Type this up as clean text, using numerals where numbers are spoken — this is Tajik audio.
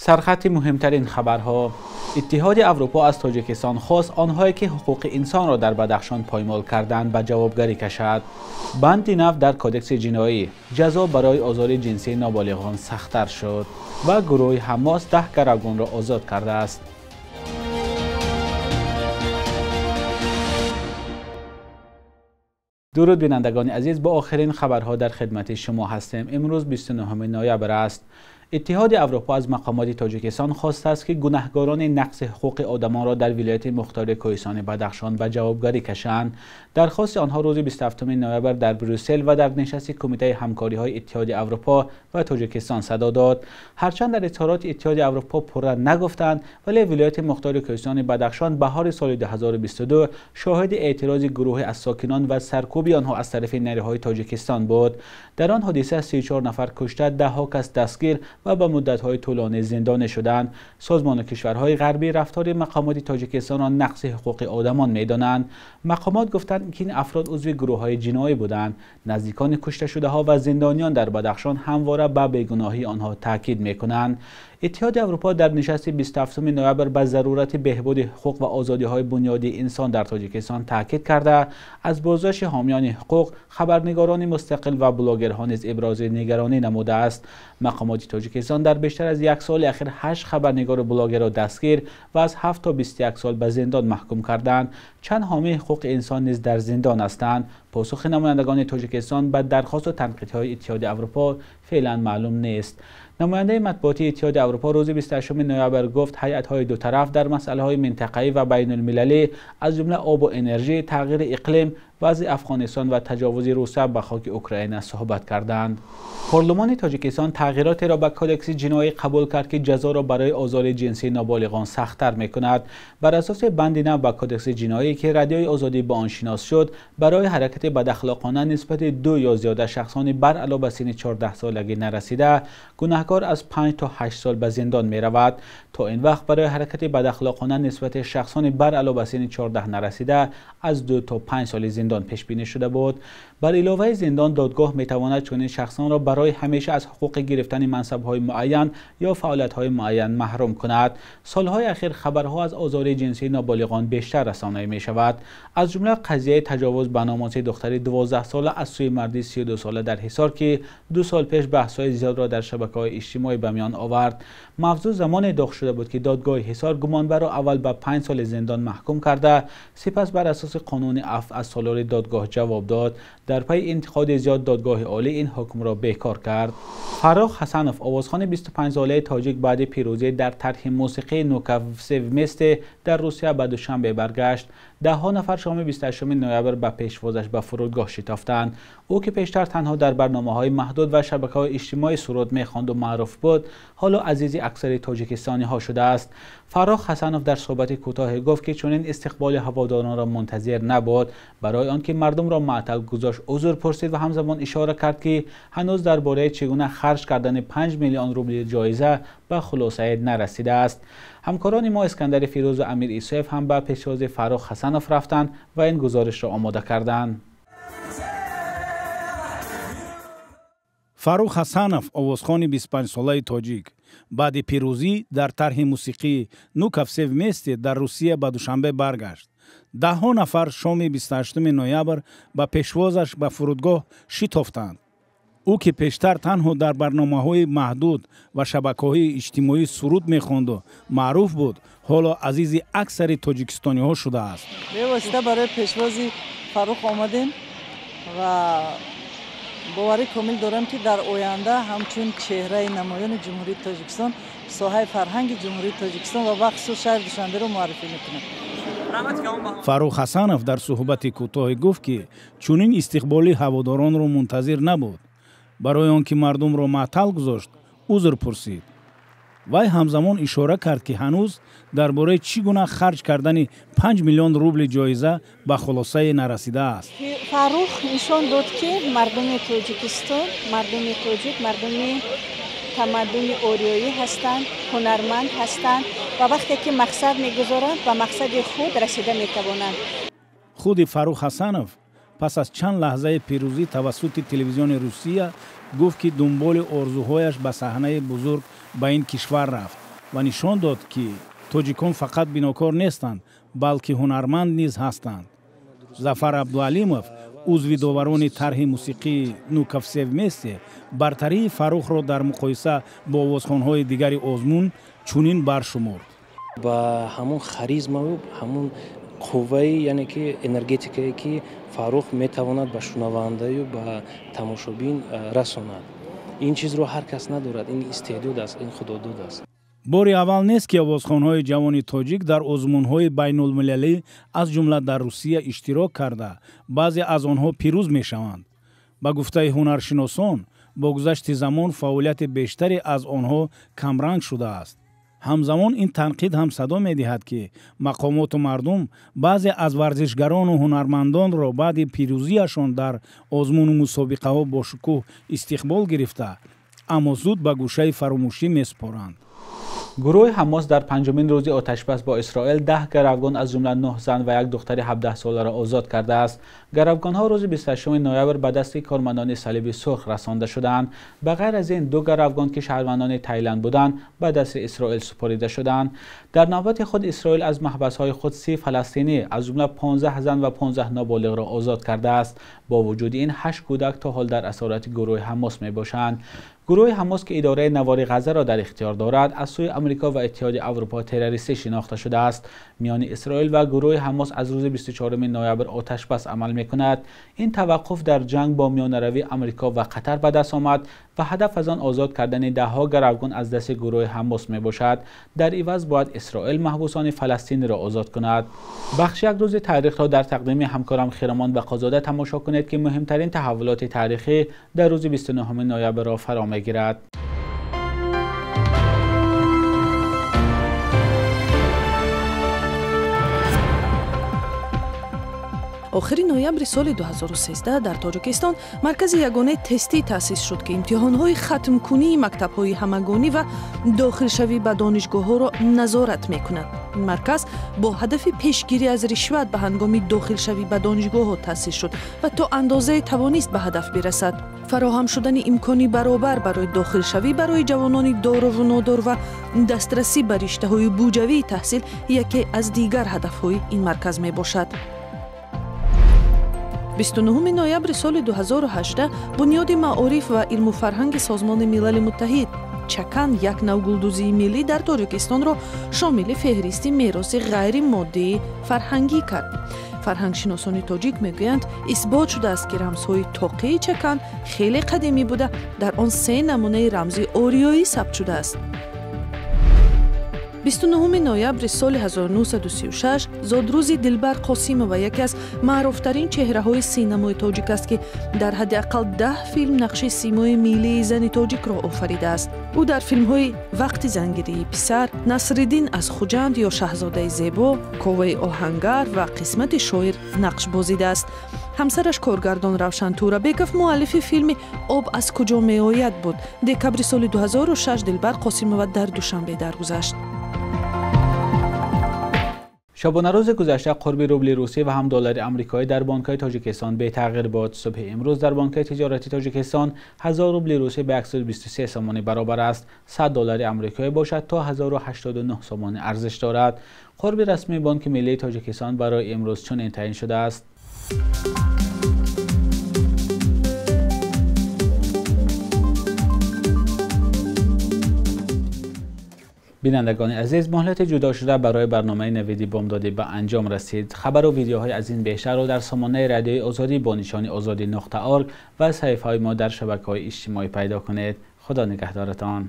Сархати муҳимтарин хабарҳо. Иттиҳоди Аврупо аз Тоҷикистон хост онҳое ки ҳуқуқи инсонро дар Бадахшон поймол карданд ба ҷавобгарӣ кашад. Банди нав дар Кодекси ҷиноӣ. Ҷазо барои озори ҷинсии ноболиғон сахттар шуд ва гурӯҳи Ҳамос 10 гаравгонро озод кардааст. Дуруд бинандагони азиз, бо охирин хабарҳо дар хидмати шумо ҳастем. Имрӯз 29 ноябр аст. Иттиҳоди Аврупо аз мақомоти Тоҷикистон хостааст ки гунаҳгорони нақси ҳуқуқи одамонро дар вилояти мухтори Кӯҳистони Бадахшон ба ҷавобгарӣ кашанд. Дархости онҳо рӯзи 27 ноябр дар Брюссел ва дар нишасти Кумитаи ҳамкориҳои Иттиҳоди Аврупо ва Тоҷикистон садо дод. Ҳарчанд дар изҳороти Иттиҳоди Аврупо пурра нагуфтанд, вале вилояти мухтори Кӯҳистони Бадахшон баҳори соли 2022 шоҳиди эътирози гурӯҳе аз сокинон ва саркӯби онҳо аз тарафи нерӯҳои Тоҷикистон буд. Дар он ҳодиса 34 нафар кушта, даҳҳо кас дастгир ва ба муддатҳои тӯлонӣ зиндонӣ шуданд. Созмону кишварҳои ғарбӣ рафтори мақомоти Тоҷикистонро нақси ҳуқуқи одамон медонанд. Мақомот гуфтанд ки ин афрод узви гурӯҳҳои ҷиноӣ буданд. Наздикони кушташудаҳо ва зиндониён дар Бадахшон ҳамвора ба бегуноҳии онҳо таъкид мекунанд. Иттиҳоди Аврупо дар нишасти 27 ноябр ба зарурати беҳбуди ҳуқуқ ва озодиҳои бунёдии инсон дар Тоҷикистон таъкид карда, аз боздошти ҳомиёни ҳуқуқ, хабарнигорони мустақил ва блогерҳо низ ибрози нигаронӣ намудааст. Мақомоти Тоҷикистон дар бештар аз як соли ахир 8 хабарнигору блогерро дастгир ва аз 7 то 21 сол ба зиндон маҳкум карданд. Чанд ҳомии ҳуқуқи инсон низ дар зиндон ҳастанд. Посухи намояндагони Тоҷикистон ба дархосту танқидҳои Иттиҳоди Аврупо феълан маълум нест. Намояндаи матбуотии Иттиҳоди Аврупо рӯзи 28 ноябр гуфт ҳайатҳои ду тараф дар масъалаҳои минтақавӣ ва байналмилалӣ аз ҷумла обу энержӣ, тағйири иқлим, вазъи Афғонистон ва таҷовузи Русия ба хоки Украина суҳбат карданд. Парлумони Тоҷикистон тағйиротеро ба Кодекси ҷиноӣ қабул кард ки ҷазоро барои озори ҷинсии ноболиғон сахттар мекунад. Бар асоси банди нав ба Кодекси ҷиноӣ ки Радиои Озодӣ ба он шинос шуд, барои ҳаракати бадахлоқона нисбати ду ё зиёда шахсони баръало ба синни 14 солагӣ нарасида, гунаҳкор аз 5 то 8 сол ба зиндон меравад. То ин вақт барои ҳаракати бадахлоқона нисбати шахсони баръало ба синни 14 нарасида аз 2 то 5 соли зиндон пешбинӣ шуда буд. Бар иловаи зиндон додгоҳ метавонад чунин шахсонро барои ҳамеша аз ҳуқуқи гирифтани мансабҳои муайян ё фаъолиятҳои муайян маҳрум кунад. Солҳои ахир хабарҳо аз озори ҷинсии ноболиғон бештар расонаӣ мешавад. Аз ҷумла қазияи таҷовуз ба номуси духтари 12 сола аз сӯи марди 32 сола дар Ҳисор ки 2 сол пеш баҳсҳои зиёдро дар шабакаҳои иҷтимоӣ ба миён овард. Мавзӯъ замоне доғ шуда буд ки додгоҳи Ҳисор гумонбарро аввал ба 5 соли зиндон маҳкум карда, сипас бар асоси қонуни афв аз солори додгоҳ ҷавоб дод. Дар пайи интиқоди зиёд додгоҳи олӣ ин ҳукмро бекор кард. Фаррух Ҳасанов, овозхони 25-солаи тоҷик, баъди пирӯзӣ дар тарҳи мусиқии «Ну-ка все вместе» дар Русия ба Душанбе баргашт. Даҳҳо нафар шоми 28 ноябр ба пешвозаш ба фурудгоҳ шитофтанд. Ӯ ки пештар танҳо дар барномаҳои маҳдуд ва шабакаҳои иҷтимоӣ суруд мехонду маъруф буд, ҳоло азизи аксари тоҷикистониҳо шудааст. Фаррух Ҳасанов дар суҳбати кӯтоҳе гуфт ки чунин истиқболи ҳаводоронро мунтазир набуд. Барои он ки мардумро маътал гузошт узр пурсид ва ҳамзамон ишора кард ки ҳанӯз дар бораи чӣ гуна харҷ кардани 5 миллион рубли ҷоиза ба хулосае нарасидааст. Ҳамкорони мо Искандари Фирӯз ва Амир Исоев ҳам ба пешвози Фаррух Ҳасанов рафтанд ва ин гузоришро омода карданд. Фаррух Ҳасанов, овозхони 25-солаи тоҷик, баъди пирӯзӣ дар тарҳи мусиқии «Ну-ка все вместе» дар Русия ба Душанбе баргашт. Даҳҳо нафар шоми 28 ноябр ба пешвозаш ба фурудгоҳ шитофтанд. Ӯ ки пештар танҳо дар барномаҳои маҳдуд ва шабакаҳои иҷтимоӣ суруд мехонду маъруф буд, ҳоло азизи аксари тоҷикистониҳо шудааст. Бевосита барои пешвози Фаррух омадем ва боварӣ комил дорам ки дар оянда ҳамчун чеҳраи намоёни Ҷумҳурии Тоҷикистон соҳаи фарҳанги Ҷумҳурии Тоҷикистон ва бахусус шаҳри Душанберо муаррифӣ мекунад. Фаррух Ҳасанов дар суҳбати кӯтоҳе гуфт ки чунин истиқболи ҳаводоронро мунтазир набуд. Барои он ки мардумро маътал гузошт, узр пурсид. Вай ҳамзамон ишора кард ки ҳанӯз дар бораи чӣ гуна харҷ кардани 5 миллион рубли ҷоиза ба хулосае нарасидааст. Фаррух нишон дод ки мардуми Тоҷикистон, мардуми тоҷик, мардуми тамаддуни ориёӣ ҳастанд, ҳунарманд ҳастанд ва вақте ки мақсад мегузоранд, ба мақсади худ расида метавонанд. Худи Фаррух Ҳасанов пас аз чанд лаҳзаи пирӯзӣ тавассути телевизиони Русия гуфт ки дунболи орзуҳояш ба саҳнаи бузург ба ин кишвар рафт. Ва нишон дод, ки тоҷикон фақат бинокор нестанд, балки ҳунарманд низ ҳастанд. Зафар Абдуалимов, узви доварони тарҳи мусиқии «Ну-ка все вместе», бартарии Фаррухро дар муқоиса бо овозхонҳои дигари озмун чунин баршумурд: Ба ҳамон харизмаву ҳамон қувваи, яъне ки энергетикае, ки Фаррух метавонад ба шунавандаю ба тамошобин расонад, ин чизро ҳар кас надорад. Ин истеъдод аст, ин худодод аст. Бори аввал нест, ки овозхонҳои ҷавони тоҷик дар озмунҳои байнулмилалӣ, аз ҷумла дар Русия, иштирок карда, баъзе аз онҳо пирӯз мешаванд. Ба гуфтаи ҳунаршиносон, бо гузашти замон фаъолияти бештаре аз онҳо камранг шудааст. Ҳамзамон ин танқид ҳам садо медиҳад, ки мақомоту мардум баъзе аз варзишгарону ҳунармандонро баъди пирӯзиашон дар озмуну мусобиқаҳо бо шукӯҳ истиқбол гирифта, аммо зуд ба гӯшаи фаромӯшӣ месупоранд. Гурӯҳи Ҳамос дар панҷумин рӯзи оташбас бо Исроил 10 гаравгон, аз ҷумла 9 зан ва як духтари 17-соларо озод кардааст. Гаравгонҳо рӯзи 28 ноябр ба дасти кормандони Салиби Сурх расонда шуданд. Ба ғайр аз ин, ду гаравгон, ки шаҳрвандони Тайланд буданд, ба дасти Исроил супорида шуданд. Дар навбати худ Исроил аз маҳбасҳои худ 30 фаластинӣ, аз ҷумла 15 зан ва 15 ноболиғро озод кардааст. Бо вуҷуди ин, 8 кӯдак то ҳол дар асорати гурӯҳи Ҳамос мебошанд. Гурӯҳи Ҳамос, ки идораи навори Ғаззаро дар ихтиёр дорад, аз сӯи Амрико ва Иттиҳоди Аврупо террористӣ шинохта шудааст. Миёни Исроил ва гурӯҳи Ҳамос аз рӯзи 24 ноябр оташбас амал мекунад. Ин таваққуф дар ҷанг бо миёнаравии Амрико ва Қатар ба даст омад ва ҳадаф аз он озод кардани даҳҳо гаравгон аз дасти гурӯҳи Ҳамос мебошад. Дар иваз бояд Исроил маҳбусони фаластиниро озод кунад. Бахши як рӯзи таърихро дар тақдими ҳамкорам Хиромон Бақозода тамошо кунед, ки муҳимтарин таҳаввулоти таърихӣ дар рӯзи 29 ноябрро фаро мегирад. Охири ноябри соли 2013 дар Тоҷикистон маркази ягонаи тестӣ таъсис шуд, ки имтиҳонҳои хатмкунии мактабҳои ҳамагонӣ ва дохилшавӣ ба донишгоҳҳоро назорат мекунад. Ин марказ бо ҳадафи пешгирӣ аз ришват ба ҳангоми дохилшавӣ ба донишгоҳҳо таъсис шуд ва то андозае тавонист ба ҳадаф бирасад. Фароҳам шудани имкони баробар барои дохилшавӣ барои ҷавонони дорову нодор ва дастрасӣ ба риштаҳои буҷавии таҳсил яке аз дигар ҳадафҳои ин марказ мебошад. 29 ноябри соли 2018 Бунёди маориф ва илму фарҳанги Созмони Милали Муттаҳид чакан, як нав гулдӯзии миллӣ дар Тоҷикистонро шомили феҳристи мероси ғайримоддии фарҳангӣ кард. Фарҳангшиносони тоҷик мегӯянд, исбот шудааст, ки рамзҳои тоқии чакан хеле қадимӣ буда, дар он се намунаи рамзи ориёӣ сабт шудааст. 29 ноябри соли 1936 зодрӯзи Дилбар Қосимова, яке аз маъруфтарин чеҳраҳои синамои тоҷик аст, ки дар ҳадди ақал 10 филм нақши симои миллии зани тоҷикро офаридааст. Ӯ дар филмҳои «Вақти зангирии писар», «Насриддин аз Хуҷанд ё Шаҳзодаи зебо», «Коваи оҳангар» ва «Қисмати шоир» нақш бозидааст. Ҳамсараш, коргардон Равшан Турабеков, муаллифи филми «Об аз куҷо меояд» буд. Декабри соли 2006 Дилбар Қосимова дар Душанбе даргузашт. Шабонарӯзи гузашта қурби рубли русӣ ва ҳам доллари амрикоӣ дар бонкҳои Тоҷикистон бетағйир буд. Субҳи имрӯз дар бонкҳои тиҷоратии Тоҷикистон 1000 рубли русӣ ба 123 сомонӣ баробар аст. 100 доллари амрикоӣ бошад то 1089 сомонӣ арзиш дорад. Қурби расмии Бонки миллии Тоҷикистон барои имрӯз чунин таъин шудааст. Бинандагони азиз, муҳлати ҷудошуда барои барномаи навиди бомдодӣ ба анҷом расид. Хабару видеоҳои аз ин бештарро дар сомонаи радиои Озодӣ бо нишони озодӣ.org ва саҳифаҳои мо дар шабакаҳои иҷтимоӣ пайдо кунед. Худо нигаҳдоратон.